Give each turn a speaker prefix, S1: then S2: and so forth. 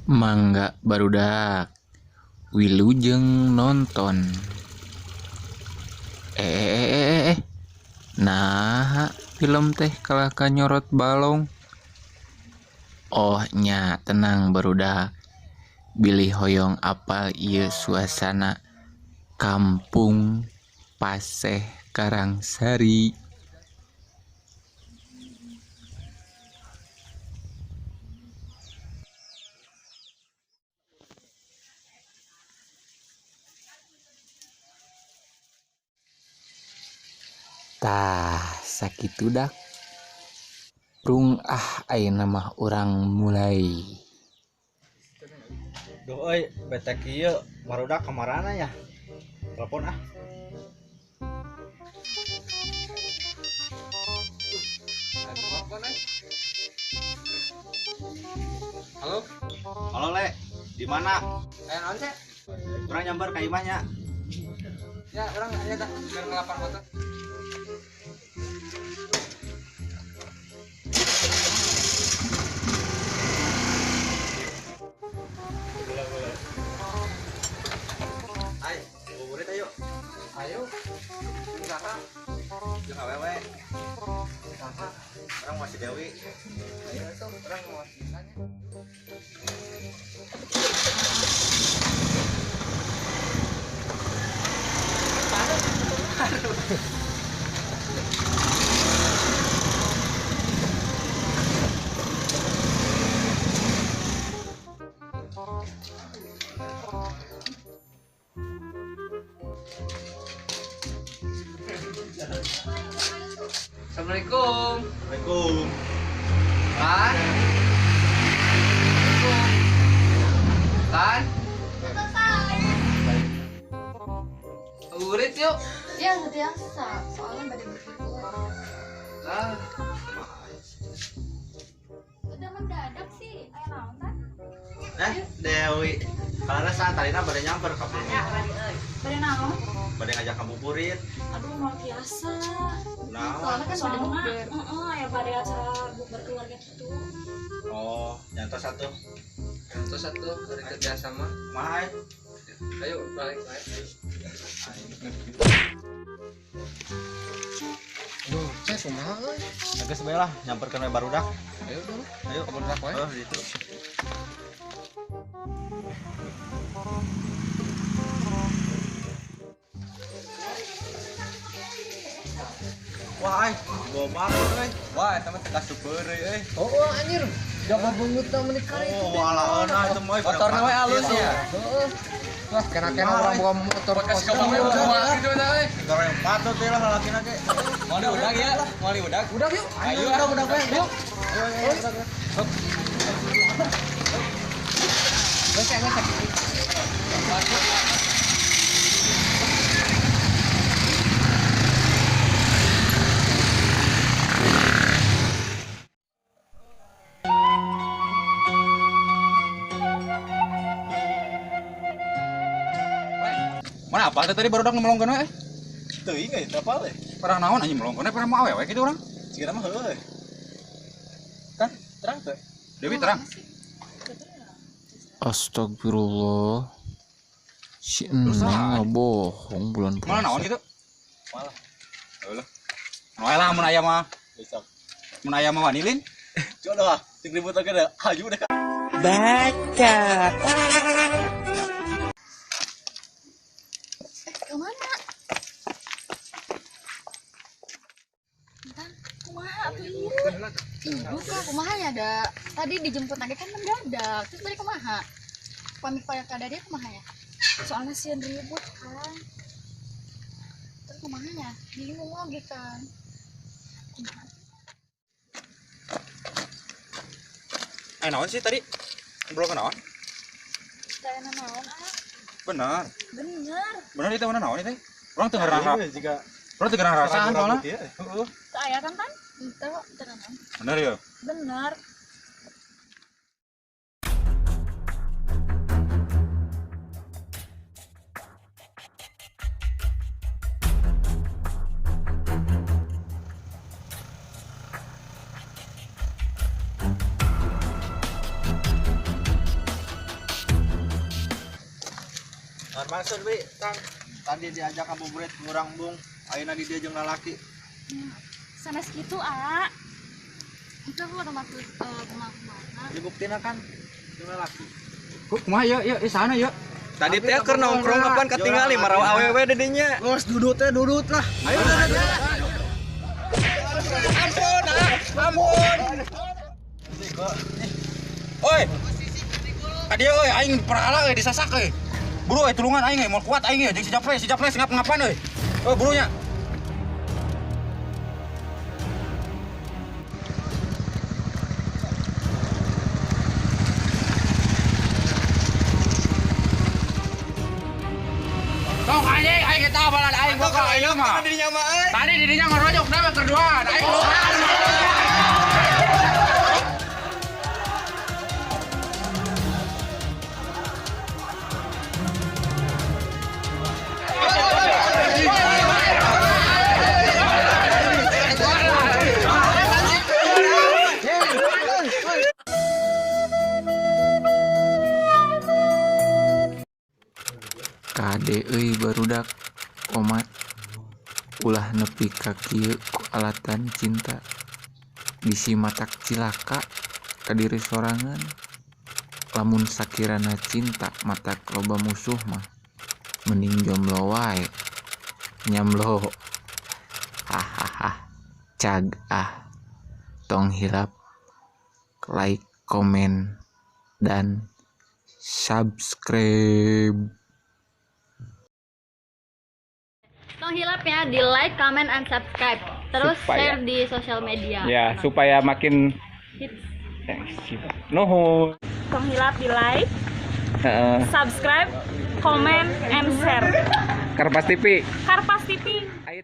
S1: Mangga barudak, wilujeng nonton. Eh, nah film teh kalah ka nyorot balong. Oh nya, tenang barudak, bilih hoyong apal ieu suasana Kampung Paseh Karangsari. Tah sakitu dak. Prung ah ayeuna mah urang mulai.
S2: Duh euy, bete kieu barudak kamarana nya. Telepon ah.
S3: Halo.
S2: Halo Le, di mana?
S3: Aya naon sih?
S2: Urang nyamper ka imah nya.
S3: Ya, urang aya tah keur ngelapan motor.
S2: Ay, ngabuburit ayo.
S3: Ayo. Jeung saha?
S2: Jeung awewe.
S3: Saha?
S2: Urang masih Dewi.
S3: Ayo atuh, urang mau sisanya. Assalamualaikum.
S2: Assalamualaikum.
S3: Tan. Assalamualaikum. Tan. Urit yuk.
S4: Ya nggak biasa, soalnya pada berkeluar.
S3: Ah.
S4: Udah mendadak sih, ayo naon Tan?
S2: Dewi. Karena saat tadi pada nyamper ka bumi.
S4: Pada naon?
S2: Pada ngajak ngabuburit.
S5: Aduh, mau biasa.
S2: Nah,
S4: soalnya kan pada bukber.
S5: Heeh, ya pada acara bukber keluarga gitu.
S2: Oh, nyantos satu.
S3: Nyantos satu hari kerja sama.
S2: Mahal.
S3: Ayo balik balik.
S6: Aduh, cek kumaha euy.
S2: Geus bae lah, nyamperkeun we barudak.
S3: Ayo dulu.
S2: Ayo
S3: ke barudak wae.
S2: Oh, gitu. Wah, ay, gobak euy. Wah, eta mah teu kasupeureuy euy.
S6: Oh, oh anjir. Jaba beungeutna meuni kari itu.
S2: Oh, walaeuna itu mah.
S3: Motorna we alus ya.
S6: Heeh. Wah, kena-kena orang bawa motor
S3: bekas kobak gitu euy.
S2: Goreng patut teh lah lalakina ge.
S3: Mau diudag ya? Mau diudag?
S6: Udah yuk.
S3: Ayo,
S6: udah we. Yuk.
S2: Ayo, ayo, udag we.
S6: Gesek, gesek.
S7: Mana apa tadi barudak melongkeun we?
S2: Teuing euy, teu apal we.
S7: Perang naon anjing melongkeun we, perang mau awewe kitu urang.
S2: Sigana mah heueuh. Kan terang teu?
S7: Dewi terang.
S1: Astagfirullah. Si Neng bohong bulan puasa.
S7: Mana naon kitu?
S2: Malah.
S7: Heueuh. Wae lah mun aya mah.
S2: Besok.
S7: Mun aya mah wani lin.
S2: Jodoh ah, cing ribut oge da. Hayu deh.
S6: Baca.
S4: Kemana? Tan, kumaha atuh ieu? Ih, duka kumaha ya da. Tadi dijemput lagi kan mendadak. Terus balik kumaha? Pamit pada kada dia kumaha ya?
S5: Soalnya sieun ribut kan.
S4: Terus kumaha ya? Bingung oge kan. Kumaha?
S7: Eh, naon sih tadi? Ngobrol naon?
S5: Teu naon ah.
S7: Benar.
S5: Bener.
S7: Bener itu mana naon itu? Urang teu ngarasa.
S2: Jika
S7: Urang teu ngarasaan soalnya. Heeh.
S5: Teu aya kan Tan?
S4: Henteu, teu naon.
S7: Bener ya?
S5: Bener.
S2: Maksud we, Tang. Tadi diajak ngabuburit ngurang bung, ayeuna di dia jeung lalaki.
S5: Sanes kitu, ah.
S4: Itu aku udah maksud kumaha-kumaha.
S2: Dibuktina kan jeung lalaki.
S6: Kumaha ya ya sana ya.
S7: Tadi teh keur nongkrong kapan katingali marawa awewe di dinya.
S2: Geus dudut teh dudut lah. Ayo dudut.
S7: Ampun, ah, ampun.
S6: Oi. Tadi euy aing perala euy disasak euy. Buru euy tulungan aing euy moal kuat aing euy jeung si Japles ngap-ngapan euy. Oh, burunya. Sok anjing aing eta balad aing boga aing mah.
S7: Dirinya mah euy.
S6: Tadi dirinya ngerojok dewek kedua, aing lupa.
S1: Kade euy barudak omat ulah nepi ka kieu ku alatan cinta bisi matak cilaka ka diri sorangan lamun sakirana cinta matak loba musuh mah mending jomblo wae nyamlo hahaha cag ah tong hilap like komen dan subscribe.
S4: Tong hilap ya di like, comment, and subscribe. Terus
S6: Supaya-
S4: share di sosial media.
S6: Ya, supaya makin
S4: Hits.
S6: Nuhun.
S5: Tong hilap di like,
S6: Heeh.
S5: subscribe, comment, and share.
S6: Karpas TV.
S5: Karpas TV.
S6: Ayo.